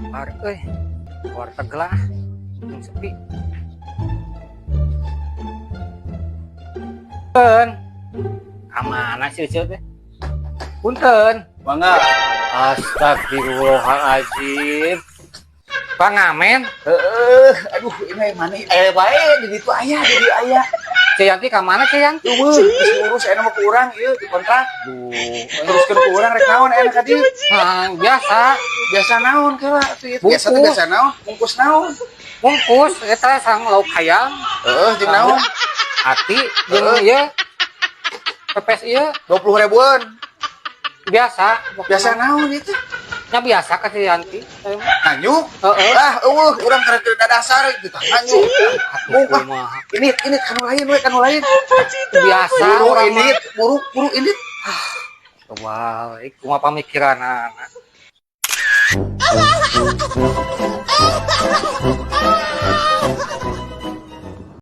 Lapar euy. Warteg lah. Mumpung sepi. Punten. Kamana sih Uceu teh? Punten. Mangga. Astagfirullahaladzim. Pangamen, Heeh, aduh, ini mana? Eh, bae di ditu aya, di dieu aya. Ceu Yanti kamana, Ceu Yanti? Eueuh, geus ngurus aya mah ku urang ieu di kontrak. Duh, Teruskeun ku urang rek naon aya ka dieu? Nah, biasa. Biasa naon kela atuh ieu? Biasa teh Bungkus. Biasa naon? Bungkus naon? Bungkus eta sareng lauk hayam, Heeh, jeung naon? Hati jeung ieu. Pepes ieu. 20 ribuan. Biasa. Biasa naon itu? Nya biasa ka Ceu Yanti. Nanyuk. Heeh. Ah, eueuh, urang karek dasar gitu nanyuk. Atuh Bung, ah, kumaha. Ini kanu lain we, kanu lain. Biasa Buru urang ini, mah. Buru buru ini. Kebalik, kumaha pamikiranana.